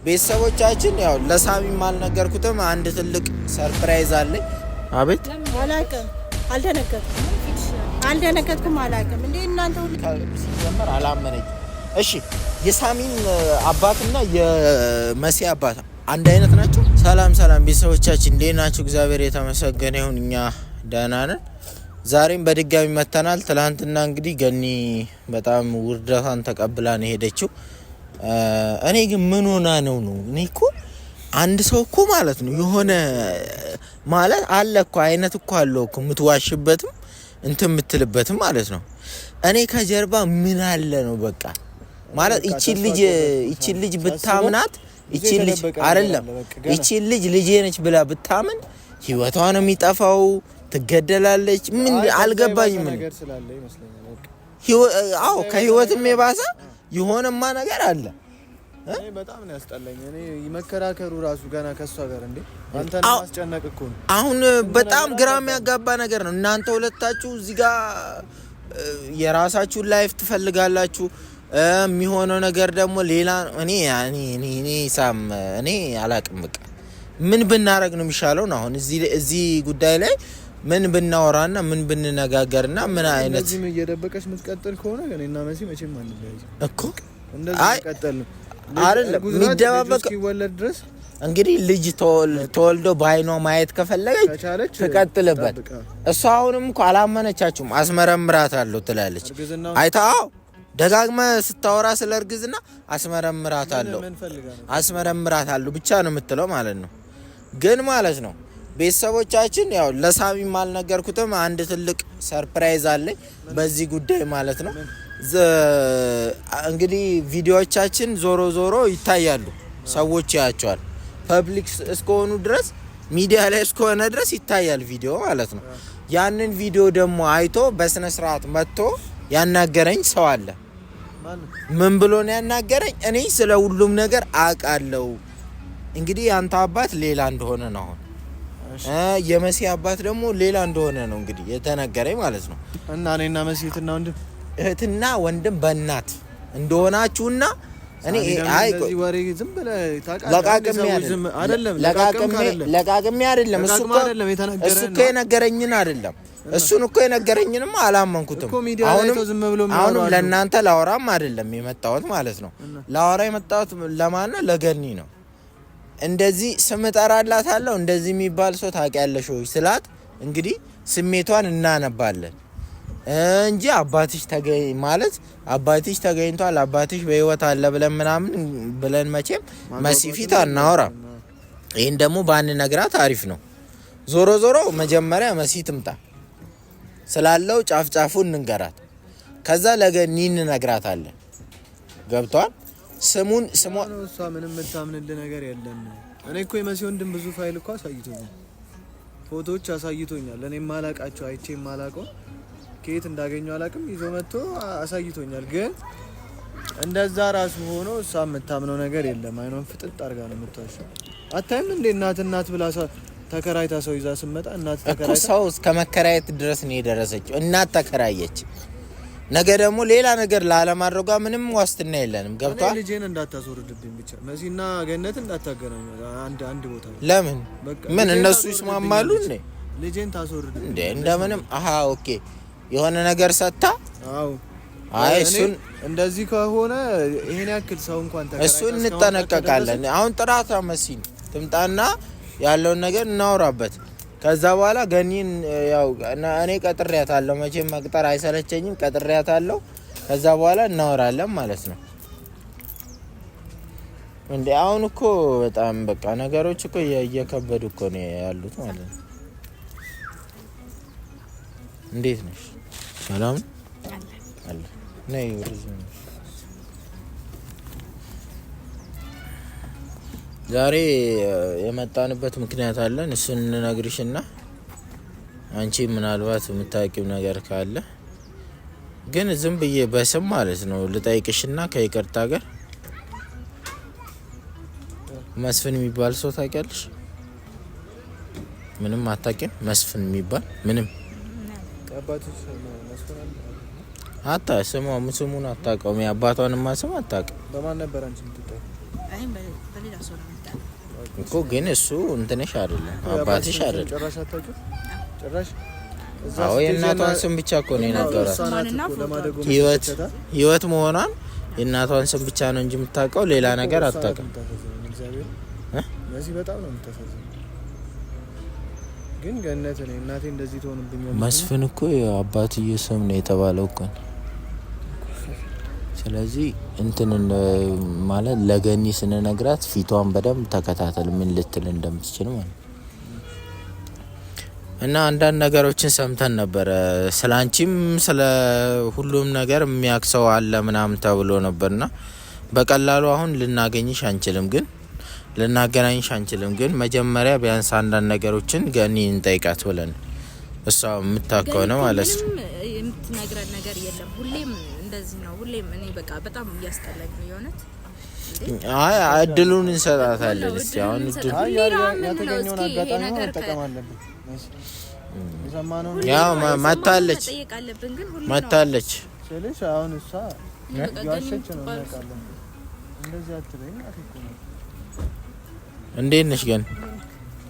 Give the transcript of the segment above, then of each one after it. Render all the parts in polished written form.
ቤተሰቦቻችን ያው ለሳሚም አልነገርኩትም። አንድ ትልቅ surprise አለኝ። አቤት። አላውቅም፣ አልደነገጥኩም፣ አልደነገጥኩም፣ አላውቅም። እንዴ እናንተ ሁሉ ሲጀመር አላመነኝ። እሺ የሳሚን አባትና የመሲ አባት አንድ አይነት ናቸው። ሰላም ሰላም ቤተሰቦቻችን እንዴት ናቸው? እግዚአብሔር የተመሰገነ ይሁን፣ እኛ ደህና ነን። ዛሬም በድጋሚ መተናል። ትላንትና እንግዲህ ገኒ በጣም ውርደቷን ተቀብላ ነው የሄደችው። እኔ ግን ምን ሆና ነው ነው? እኔ እኮ አንድ ሰው እኮ ማለት ነው የሆነ ማለት አለ እኮ አይነት እኮ አለው እኮ የምትዋሽበትም እንትን የምትልበትም ማለት ነው። እኔ ከጀርባ ምን አለ ነው በቃ ማለት ይቺን ልጅ ብታምናት፣ ይቺን ልጅ አይደለም፣ ይቺን ልጅ ልጄ ነች ብላ ብታምን ህይወቷ ነው የሚጠፋው፣ ትገደላለች። ምን አልገባኝም። አዎ ከህይወትም የባሰ የሆነማ ነገር አለ። እኔ በጣም ነው ያስጠላኝ። እኔ መከራከሩ ራሱ ገና ከሷ ጋር እንዴ አንተን ማስጨነቅ እኮ ነው። አሁን በጣም ግራ የሚያጋባ ነገር ነው። እናንተ ሁለታችሁ እዚህ ጋር የራሳችሁን life ትፈልጋላችሁ። የሚሆነው ነገር ደግሞ ሌላ። እኔ እኔ እኔ ሳም እኔ አላቅም። በቃ ምን ብናረግ ነው የሚሻለው ነው አሁን እዚህ ጉዳይ ላይ ምን ብናወራና ምን ብንነጋገርና ምን አይነት እንደዚህም እየደበቀች የምትቀጥል ከሆነ እኔና መሲ መቼም አንለያይም እኮ። እንደዚህ ቀጠል ነው አይደለም የሚደባበቅ እስኪወለድ ድረስ። እንግዲህ ልጅ ተወልዶ በአይኗ ማየት ከፈለገች ትቀጥልበት። እሷ አሁንም እኮ አላመነቻችሁም። አስመረምራታለሁ ትላለች። አይታ ደጋግመ ስታወራ ስለ እርግዝና አስመረምራታለሁ አስመረምራታለሁ ብቻ ነው የምትለው ማለት ነው። ግን ማለት ነው ቤተሰቦቻችን ያው ለሳሚም አልነገርኩትም። አንድ ትልቅ surprise አለኝ በዚህ ጉዳይ ማለት ነው። እንግዲህ ቪዲዮዎቻችን ዞሮ ዞሮ ይታያሉ፣ ሰዎች ያያቸዋል። Public እስከሆኑ ድረስ፣ ሚዲያ ላይ እስከሆነ ድረስ ይታያል ቪዲዮ ማለት ነው። ያንን ቪዲዮ ደግሞ አይቶ በስነ ስርዓት መጥቶ ያናገረኝ ሰው አለ። ምን ብሎ ነው ያናገረኝ? እኔ ስለ ሁሉም ነገር አውቃለሁ። እንግዲህ ያንተ አባት ሌላ እንደሆነ ነው አሁን የመሲ አባት ደግሞ ሌላ እንደሆነ ነው እንግዲህ የተነገረኝ ማለት ነው። እና እኔና መሲ እህትና ወንድም እህትና ወንድም በእናት እንደሆናችሁና እኔ አይ ለቃቅሜ አይደለም፣ እሱ እኮ የነገረኝን አይደለም፣ እሱን እኮ የነገረኝንም አላመንኩትም። አሁንም ለእናንተ ላወራም አይደለም የመጣሁት ማለት ነው። ላወራ የመጣሁት ለማን ነው? ለገኒ ነው። እንደዚህ ስም እጠራላታለሁ፣ እንደዚህ የሚባል ሰው ታውቂያለሽ ወይ ስላት እንግዲህ ስሜቷን እናነባለን እንጂ አባትሽ ተገኝ ማለት አባትሽ ተገኝቷል፣ አባትሽ በህይወት አለ ብለን ምናምን ብለን መቼም መሲ ፊት አናወራም። ይህን ደግሞ ባንነግራት አሪፍ ነው። ዞሮ ዞሮ መጀመሪያ መሲ ትምጣ፣ ስላለው ጫፍ ጫፉ እንንገራት። ከዛ ለገኒ እንነግራታለን። ገብቷል። ስሙን ስሟ እሷ ምንም የምታምንልህ ነገር የለም። እኔ እኮ የመሲ ወንድም ብዙ ፋይል እኮ አሳይቶኛል፣ ፎቶዎች አሳይቶኛል። እኔ የማላቃቸው አይቼ የማላቀው ከየት እንዳገኘው አላውቅም። ይዞ መጥቶ አሳይቶኛል። ግን እንደዛ ራሱ ሆኖ እሷ የምታምነው ነገር የለም። አይኗን ፍጥጥ አድርጋ ነው የምትዋሸው። አታይም እንዴ እናት እናት ብላ ተከራይታ ሰው ይዛ ስመጣ እናት እኮ ሰው እስከ መከራየት ድረስ ነው የደረሰችው። እናት ተከራየች። ነገ ደግሞ ሌላ ነገር ላለማድረጓ ምንም ዋስትና የለንም። ገብቷል። ልጄን እንዳታስወርድብኝ ብቻ መሲና ገነት እንዳታገናኙ አንድ አንድ ቦታ። ለምን ምን እነሱ ይስማማሉ እንዴ? ልጄን ታስወርድብኝ እንዴ? እንደምንም አሃ okay የሆነ ነገር ሰጥታ። አዎ። አይ እሱን እንደዚህ ከሆነ ይሄን ያክል ሰው እንኳን ተከራይታ እሱን እንጠነቀቃለን። አሁን ጥራት መሲን ትምጣና ያለውን ነገር እናውራበት። ከዛ በኋላ ገኒን ያው እኔ ቀጥሬያታለሁ። መቼም መቅጠር አይሰለቸኝም። ቀጥሬያታለሁ። ከዛ በኋላ እናወራለን ማለት ነው። እንዴ አሁን እኮ በጣም በቃ ነገሮች እኮ እየከበዱ እኮ ነው ያሉት ማለት ነው። እንዴት ነሽ? ሰላም አለ። ነይ ወደዚህ። ዛሬ የመጣንበት ምክንያት አለን። እሱን እንነግርሽና አንቺ ምናልባት የምታውቂው ነገር ካለ ግን ዝም ብዬ በስም ማለት ነው ልጠይቅሽና ከይቅርታ ጋር መስፍን የሚባል ሰው ታውቂያለሽ? ምንም አታውቂም? መስፍን የሚባል ምንም አታ ስሙን አታውቀውም። የአባቷንማ ስም አታውቅም። በማን ነበር አንቺ የምትጠይቀው? ሰው ነው የምጠላው እኮ። ግን እሱ እንትንሽ አይደለም፣ አባትሽ አይደለም። ጭራሽ አታውቂውም? ጭራሽ አዎ፣ የእናቷን ስም ብቻ እኮ ነው የነገሯት። ህይወት ህይወት መሆኗን የእናቷን ስም ብቻ ነው እንጂ የምታውቀው ሌላ ነገር አታውቅም። መሲ በጣም ነው የምታሳዝነው። ግን ገነት እኔ እናቴ እንደዚህ ትሆንብኛለች። መስፍን እኮ የአባትዬ ስም ነው የተባለው እኮ። ስለዚህ እንትን ማለት ለገኒ ስንነግራት ፊቷን በደንብ ተከታተል፣ ምን ልትል እንደምትችል ማለት እና አንዳንድ ነገሮችን ሰምተን ነበረ። ስለ አንቺም ስለ ሁሉም ነገር የሚያውቅ ሰው አለ ምናምን ተብሎ ነበርና በቀላሉ አሁን ልናገኝሽ አንችልም፣ ግን ልናገናኝሽ አንችልም። ግን መጀመሪያ ቢያንስ አንዳንድ ነገሮችን ገኒ እንጠይቃት ብለን እሷ የምታውቅ ከሆነ ማለት ነው። የምትነግረን ነገር የለም። ሁሌም እንደዚህ ነው። ሁሌም እኔ በቃ በጣም እያስጠላኝ ነው የእውነት። አይ እድሉን እንሰጣታለን። እስቲ አሁን እድል ያተገኘውን አጋጣሚ መጠቀም አለብን። ያው መታለች መታለች ስልሽ አሁን እሷ እየዋሸች ነው። እናውቃለን። እንደዚህ አትበይኝ እኮ ነው። እንዴት ነሽ ግን?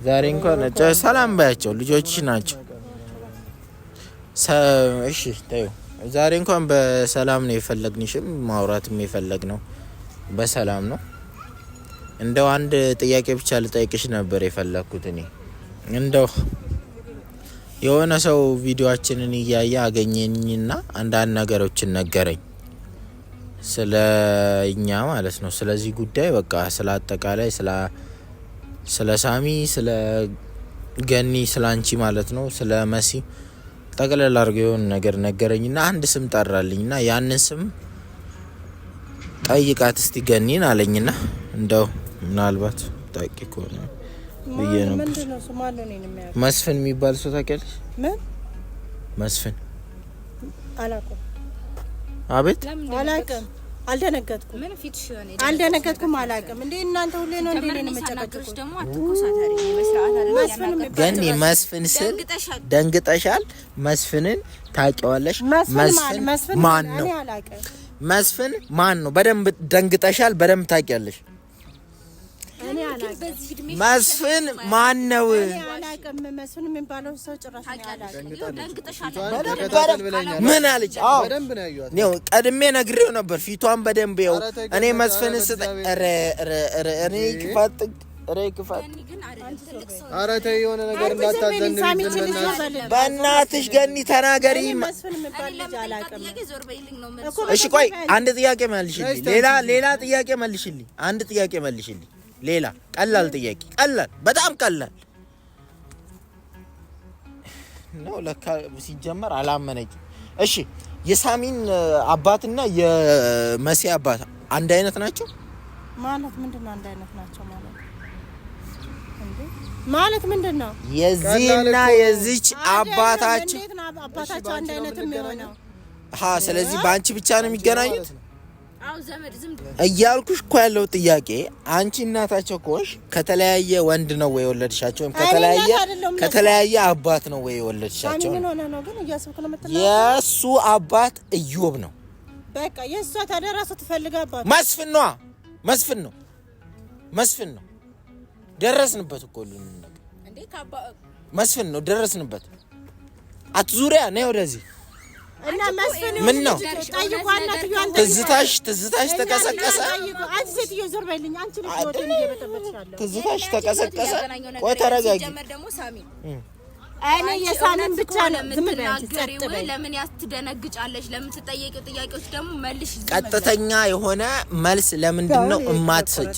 ዛሬ እንኳን ሰላም ባያቸው ልጆችሽ ናቸው። እሺ ተይው። ዛሬ እንኳን በሰላም ነው የፈለግንሽም ማውራትም የፈለግነው በሰላም ነው። እንደው አንድ ጥያቄ ብቻ ልጠይቅሽ ነበር የፈለግኩት እኔ እንደው የሆነ ሰው ቪዲዮአችንን እያየ አገኘኝና አንዳንድ ነገሮችን ነገረኝ ስለ እኛ ማለት ነው። ስለዚህ ጉዳይ በቃ ስለ አጠቃላይ ስለ ሳሚ፣ ስለ ገኒ፣ ስለ አንቺ ማለት ነው፣ ስለ መሲ ጠቅለል አድርጎ የሆነ ነገር ነገረኝና አንድ ስም ጠራልኝና ያንን ስም ጠይቃት እስቲ ገኒን አለኝና እንደው ምናልባት ታውቂ ከሆነ ብዬ ነበር። መስፍን የሚባል ሰው ታውቂያለሽ? ምን መስፍን? አላውቅም። አቤት፣ አላውቅም። አልደነገጥኩም። አልደነገጥኩም። አላውቅም። እንዴ እናንተ ሁሌ ነው እንዴ ነው የምጨቀጭቁት? ገኒ መስፍን ስል ደንግጠሻል። መስፍንን ታውቂዋለሽ? መስፍን ማን ነው? መስፍን ማን ነው? በደንብ ደንግጠሻል። በደንብ ታውቂያለሽ። መስፍን ማን ነው? ምን አለች? አዎ ቀድሜ ነግሬው ነበር። ፊቷን በደንብ ይኸው። እኔ መስፍን ስጥ እኔ ክፋት ክፋት። ኧረ ተይ የሆነ ነገር እንዳታዘንብኝ በእናትሽ ገኒ ተናገሪ። እሺ ቆይ አንድ ጥያቄ መልሽልኝ። ሌላ ሌላ ጥያቄ መልሽልኝ። አንድ ጥያቄ መልሽልኝ። ሌላ ቀላል ጥያቄ፣ ቀላል በጣም ቀላል ነው። ለካ ሲጀመር አላመነችም። እሺ የሳሚን አባትና የመሲ አባት አንድ አይነት ናቸው ማለት ምንድን ነው? አንድ አይነት ናቸው ማለት እንዴ? ማለት ምንድን ነው? የዚህና የዚች አባታቸው እንዴት ነው አባታቸው አንድ አይነት የሚሆነው? ስለዚህ በአንቺ ብቻ ነው የሚገናኙት እያልኩሽ እኮ ያለው ጥያቄ አንቺ እናታቸው ከሆንሽ ከተለያየ ወንድ ነው ወይ የወለድሻቸው? ወይም ከተለያየ አባት ነው ወይ የወለድሻቸው? የእሱ አባት እዮብ ነው። በቃ የእሷ ታዲያ እራሱ ትፈልግ አባት መስፍን ነዋ። መስፍን ነው፣ መስፍን ነው። ደረስንበት እኮ ሁሉንም ነገር መስፍን ነው። ደረስንበት። አትዙሪያ ነይ ወደዚህ እና መስፍን ምን ነው ትዝታሽ ትዝታሽ ተቀሰቀሰ። አንቺ ሴትዮ ዞር በይልኝ። አንቺ ልጅ ህይወቴን እየበጠበጥሽ ያለው ትዝታሽ ተቀሰቀሰ። ቆይ ተረጋጊ። እኔ የሳሚን ብቻ ነው ዝም በይ አንቺ ጸጥ በይ። ለምን ያትደነግጫለሽ? ለምን ትጠየቂው ጥያቄዎች ደግሞ መልሽ። ቀጥተኛ የሆነ መልስ ለምንድን ነው እማትሰጭ?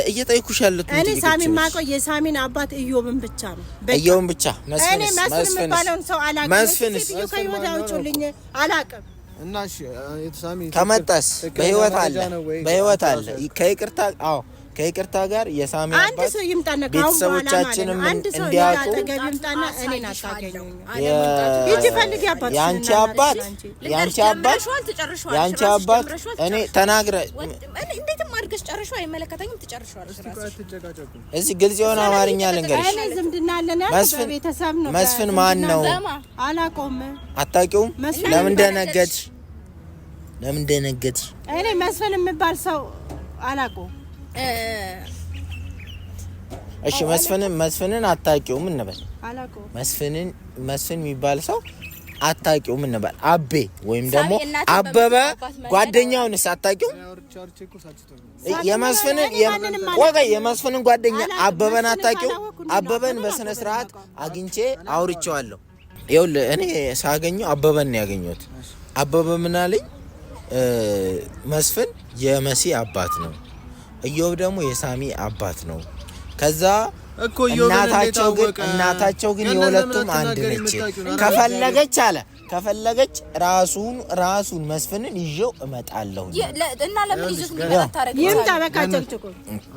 እየጠየኩሽ ያሉት እኔ ሳሚን ማውቀው የሳሚን አባት እዮብን ብቻ ነው። እዮብን ብቻ። እኔ መስፍን የሚባለውን ሰው አላውቅም። መስፍንስ ሴትዮ ከህይወት አውጪልኝ፣ አላውቅም። እና እሺ ሳሚ ከመጣስ በህይወት አለ፣ በህይወት አለ። ከይቅርታ አዎ ከይቅርታ ጋር የሳሚ አንድ ሰው ይምጣና ከአሁን በኋላ ማለት ነው ቤተሰቦቻችንም አንድ ሰው እንዲያውቁ አጠገብ ይምጣና እኔን አታገኙኝ። ሂጂ ፈልጊ አባትሽን የአንቺ አባት የአንቺ አባት የአንቺ አባት እኔ ተናግረ እንዴትም አድርገሽ ጨርሺው፣ አይመለከተኝም። ትጨርሺዋለሽ ራስሽ። እዚህ ግልጽ የሆነ አማርኛ ልንገርሽ። እኔ ዝምድና አለን ያልኩት በቤተሰብ ነው። መስፍን ማን ነው? አላውቀውም። አታውቂውም? ለምን ደነገጥሽ? ለምን ደነገጥሽ? እኔ መስፍን የሚባል ሰው አላውቀውም። እሺ መስፍንን አታውቂውም እንበል። መስፍንን መስፍን የሚባል ሰው አታውቂውም እንበል። አቤ ወይም ደግሞ አበበ ጓደኛውንስ አታውቂውም? የመስፍንን ቆይ የመስፍንን ጓደኛ አበበን አታውቂውም? አበበን በስነ ስርዓት አግኝቼ አውርቼዋለሁ። ይኸውልህ እኔ ሳገኘው አበበን ነው ያገኘሁት። አበበ ምን አለኝ? መስፍን የመሲ አባት ነው፣ እዮብ ደግሞ የሳሚ አባት ነው። ከዛ እናታቸው ግን የሁለቱም አንድ ነች። ከፈለገች አለ ከፈለገች ራሱን መስፍንን ይዤው እመጣለሁ። እና ለምን ይዞት እንዲመጣ ታረጋለህ? ይምጣ በቃ ጨቅጭቁ።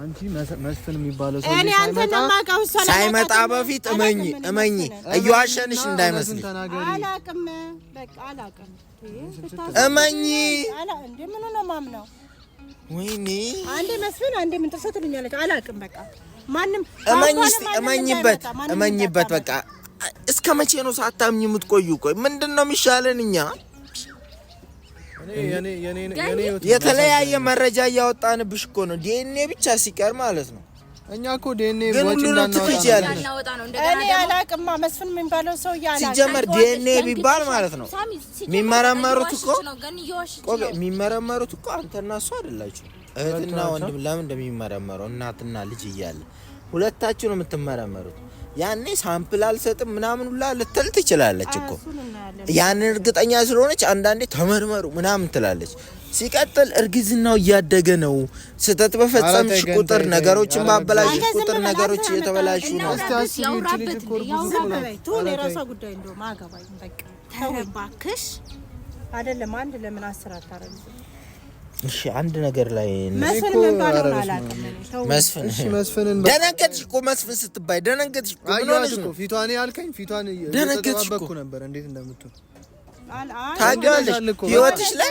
አንቺ መስፍን የሚባለው ሰው እኔ አንተን የማውቀው እሷን ሳይመጣ በፊት እመኚ እመኚ፣ እየዋሸንሽ እንዳይመስልሽ። አላውቅም፣ በቃ አላውቅም። እመኚ። እንዴ ምኑ ነው የማምነው? ወይኔ አንዴ መስፍን አንዴ ምን ጥርሰት ትሉኛለች። አላውቅም በቃ ማንም እመኝ፣ እስኪ እመኝበት፣ እመኝበት በቃ። እስከ መቼ ነው ሳታምኝ የምትቆዩ? ቆይ ምንድን ነው የሚሻለን? እኛ የተለያየ መረጃ እያወጣንብሽ እኮ ነው። ዲኤንኤ ብቻ ሲቀር ማለት ነው። እኛ እኮ ዲኤንኤ ግን ሁሉንም ትክጃለሽ። እኔ አላውቅማ መስፍን የሚባለው ሰው ሲጀመር ዲኤንኤ ቢባል ማለት ነው የሚመረመሩት እኮ የሚመረመሩት እኮ አንተና እሱ አይደላችሁ እህትና ወንድም። ለምን እንደሚመረመረው እናትና ልጅ እያለ ሁለታችሁ ነው የምትመረመሩት። ያኔ sample አልሰጥም ምናምን ሁላ ልትል ትችላለች እኮ ያንን እርግጠኛ ስለሆነች አንዳንዴ ተመርመሩ ምናምን ትላለች። ሲቀጥል እርግዝናው እያደገ ነው። ስህተት በፈጸምሽ ቁጥር ነገሮችን ባበላሽሽ ቁጥር ነገሮች እየተበላሹ ነው። የራሷ ጉዳይ እንደውም አገባኝ በቃ እባክሽ አይደለም አንድ ለምን 10 አታረግዝም? እሺ አንድ ነገር ላይ መስፍን የሚባለውን አላውቅም። መስፍን ደነገጥሽ እኮ መስፍን ስትባይ ደነገጥሽ እኮ። ምን ሆነሽ ነው? ፊቷን ያልከኝ ፊቷን ደነገጥሽ እኮ ነበር። እንዴት እንደምትሆን ታውቂዋለሽ። ህይወትሽ ላይ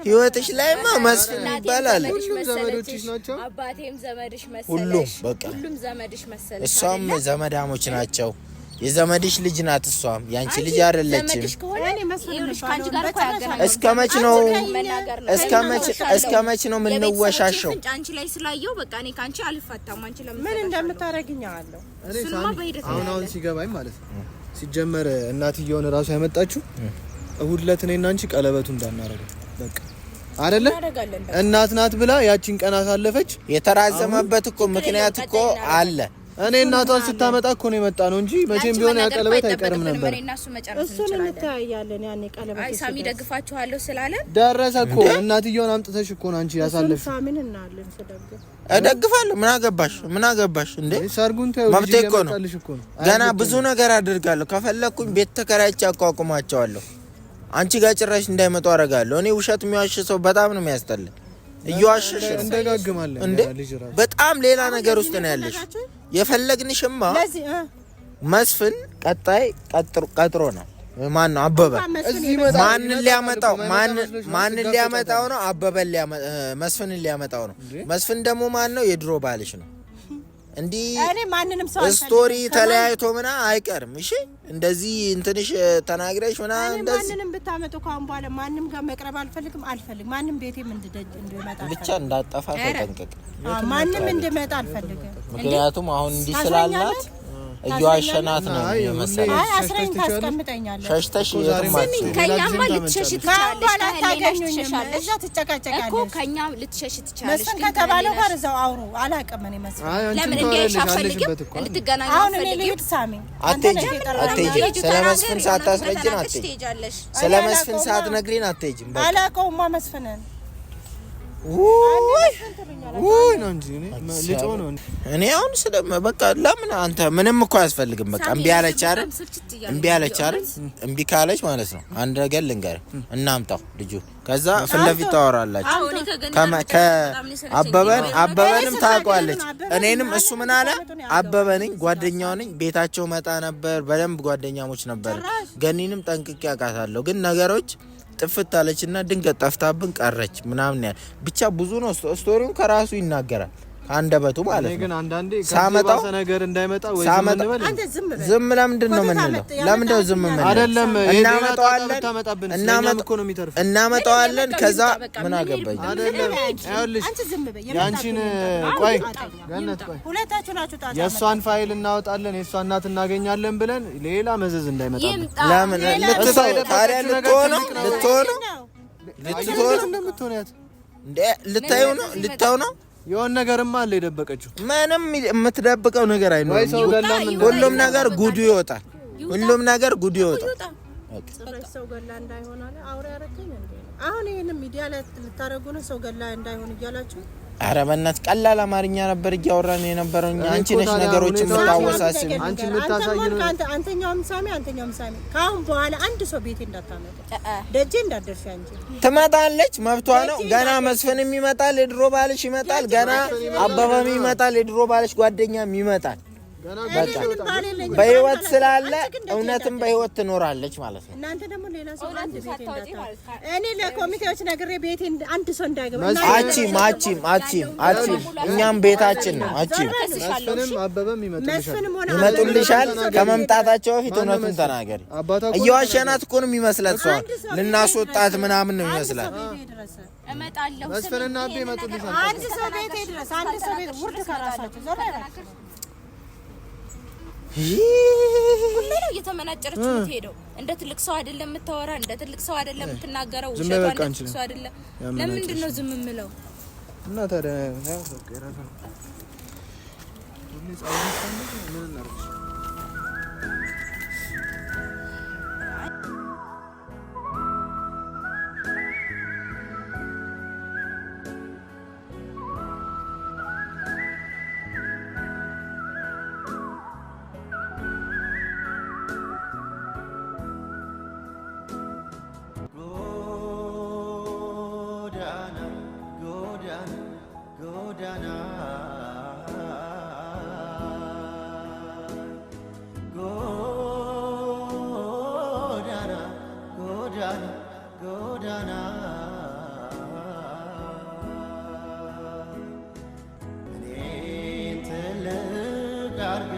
ህይወትሽ ላይማ መስፍን ይባላል። ሁሉም ዘመዶችሽ ናቸው። አባቴም ዘመድሽ መሰለሽ፣ ሁሉም በቃ ሁሉም ዘመድሽ መሰለሽ። እሷም ዘመዳሞች ናቸው። የዘመድሽ ልጅ ናት። እሷም ያንቺ ልጅ አይደለችም። እስከ መች ነው እስከ መች ነው የምንወሻሸው? አንቺ ላይ ስላየው በቃ እኔ ካንቺ አልፋታም። አንቺ ለምን ምን እንደምታረግኝ አለው። አሁን አሁን ሲገባኝ ማለት ነው ሲጀመር እናትየውን እራሱ ያመጣችሁ እሁድ ዕለት እኔና አንቺ ቀለበቱ እንዳናረገው በቃ አይደለ እናት ናት ብላ ያቺን ቀን አሳለፈች። የተራዘመበት እኮ ምክንያት እኮ አለ። እኔ እናቷን ስታመጣ እኮ ነው የመጣ ነው እንጂ መቼም ቢሆን ያ ቀለበት አይቀርም ነበር። እሱን እንተያያለን። ያኔ ቀለበት አይ ሳሚ ደግፋችኋለሁ ስላለ ደረሰ እኮ። እናትየውን አምጥተሽ እኮ ነው አንቺ ያሳለፍሽ። ሳሚን እናያለን። ስደግፍ እደግፋለሁ። ምን አገባሽ? ምን አገባሽ እንዴ? ሰርጉን ተይው፣ መብቴ እኮ ነው። ገና ብዙ ነገር አድርጋለሁ። ከፈለኩኝ ቤት ተከራይቼ አቋቁማቸዋለሁ። አንቺ ጋር ጭራሽ እንዳይመጡ አደርጋለሁ። እኔ ውሸት የሚዋሽ ሰው በጣም ነው የሚያስጠላኝ። እየዋሸሽ ነው እንደጋግማለን። በጣም ሌላ ነገር ውስጥ ነው ያለሽ። የፈለግንሽማ መስፍን ቀጣይ ቀጥሮ ነው። ማን ነው አበበ? ማንን ሊያመጣው ማንን ሊያመጣው ነው? አበበን መስፍንን ሊያመጣው ነው። መስፍን ደግሞ ማን ነው? የድሮ ባልሽ ነው። እንዲህ story ተለያይቶ ምና አይቀርም። እሺ እንደዚህ እንትንሽ ተናግረሽ ምና እንደዚህ ማንንም ብታመጡ ካሁን በኋላ ማንም ጋር መቅረብ አልፈልግም አልፈልግም። ማንም ቤቴም እንድመጣ ብቻ እንዳጠፋ ተጠንቀቅ። ማንም እንድመጣ አልፈልግም። ምክንያቱም አሁን እንዲህ ስላልናት እየዋሸናት ነው የመሰለኝ። አይ አስረኝ ታስቀምጠኛለሽ። ሸሽተሽ የትም አትሄጂም። ከእኛማ ልትሸሽ ትችላለሽ። እዛ ትጨቃጨቃለሽ እኮ ከእኛ ልትሸሽ ትችላለሽ። መስፍን ከተባለው ጋር እዛው አውሩ። አላውቅም እኔ መስፍን ለምን እንዲያይሽ አልፈልግም፣ እንድትገናኙ አሁን እኔ አልፈልግም። ልሂድ። ሳሚ አትሄጂም፣ አትሄጂም። ስለ መስፍን ሳታስረጅን አትሄጂም። ስለ መስፍን ሳትነግሪን አትሄጂም። በቃ አላውቀውማ መስፍንን ውይ ነው እንጂ እኔ አሁን ስለ በቃ ለምን አንተ ምንም እኮ አያስፈልግም። በቃ እምቢ አለች አይደል? እምቢ አለች አይደል? እምቢ ካለች ማለት ነው አንድ ነገር ልንገርህ፣ እናምጣው ልጁ ከዛ ፊት ለፊት ታወራላችሁ። አበበን አበበንም ታውቀዋለች፣ እኔንም እሱ ምን አለ አበበ ነኝ ጓደኛው ነኝ፣ ቤታቸው መጣ ነበር፣ በደንብ ጓደኛሞች ነበር። ገኒንም ጠንቅቄ አውቃታለሁ። ግን ነገሮች ጥፍት አለችና ድንገት ጠፍታብን ቀረች ምናምን ያህል ብቻ ብዙ ነው። story ውን ከራሱ ይናገራል። ከአንደበቱ ማለት እኔ ግን ነው። አንዳንዴ ሳመጣው ከዚህ ነገር እንዳይመጣ ወይ ዝም ሳመጣ እንበል። አንተ ዝም በል። ዝም ለምንድን ነው የምንለው? ለምንድን ነው ዝም የምንለው? አይደለም እናመጣዋለን እናመጣዋለን እኮ ነው የሚተርፈው። እናመጣዋለን። ከዛ በቃ ምን አገባኝ? አይደለም ይኸውልሽ፣ አንቺ ዝም በይ። ያንቺን ቆይ ገነት ቆይ ሁለታችሁ ናችሁ ጣጣ። የእሷን ፋይል እናወጣለን የእሷን እናት እናገኛለን ብለን ሌላ መዘዝ እንዳይመጣብን። ይምጣ። ለምን ልትተው ታዲያ? ልትሆነው ልትሆነው ልትሆነው እንደምትሆን ያት እንዴ? ልታዩ ነው ልታው ነው። የሆነ ነገርማ አለ የደበቀችው። ምንም የምትደብቀው ነገር ወይ አይኖርም። ሰው ገላም እንደ ሁሉም ነገር ጉዱ ይወጣል። ሁሉም ነገር ጉዱ ይወጣል። ጭራሽ ሰው ገላ እንዳይሆን አለ። አውሬ ያረከኝ እንዴ? አሁን ይሄንን ሚዲያ ላይ ልታረጉ ነው? ሰው ገላ እንዳይሆን እያላችሁ። ኧረ በእናትሽ ቀላል አማርኛ ነበር እያወራን የነበረው። እኛ አንቺ ነሽ ታዲያ ነገሮችን ሁኔታው- የምታወሳስብ። አንቺ የምታሳይ ነው። አንተኛውም ሳሚ አንተኛውም ሳሚ፣ ከአሁን በኋላ አንድ ሰው ቤቴ እንዳታመጡ፣ ደጄ እንዳትደርሺ አንቺ። ትመጣለች፣ መብቷ ነው። ገና መስፍንም ይመጣል፣ የድሮ ባልሽ ይመጣል። ገና አበበም ይመጣል፣ የድሮ ባልሽ ጓደኛም ይመጣል። ገና እኔ ምንም ባል የለኝም። በህይወት ስላለ አንቺ ግን ደጄ እውነትም እንዳትደርሺ። በህይወት ትኖራለች ማለት ነው። እናንተ ደግሞ ሌላ ሰው አንድ ቤቴ እንዳታመጡ። እኔ ለኮሚቴዎች ነግሬ ቤቴ አንድ ሰው እንዳይገባ። አቺም አቺም አቺም አቺም እኛም ቤታችን ነው። አቺም መስፍንም አበበም ይመጡልሻል። መስፍንም ሆነ ይመጡልሻል። አበበ ከመምጣታቸው በፊት ማነው እውነቱን መስፍን? ተናገሪ። አባቷ እኮ እየዋሸናት እኮ ነው የሚመስላት። ሰው አንድ ሰው ቤቴ ልናስወጣት ድረስ፣ ምናምን ነው አንድ የሚመስላት። ሰው ቤቴ ድረስ፣ እመጣለሁ። መስፍንና አቤ ይመጡልሻል። አንድ ሰው ቤቴ ድረስ፣ አንድ ሰው ቤት ውርድ ከራሳቸው ዞር በል። ሁሌ ነው እየተመናጨረች የምትሄደው። እንደ ትልቅ ሰው አይደለም የምታወራ፣ እንደ ትልቅ ሰው አይደለም የምትናገረው። ዝም ውሸቷ በይ እንደ በቃ አንቺ ትልቅ ሰው አይደለም። ያመናጨረች ለምንድን ነው ዝም የምለው? እና ታዲያ ያው በቃ የራሷ ሁሌ ጸጉር ምን እናድርግሽ? ጎዳና ጎዳና ጎዳና ጎዳና ጎዳና ጎዳና እኔን ትልቅ አርገ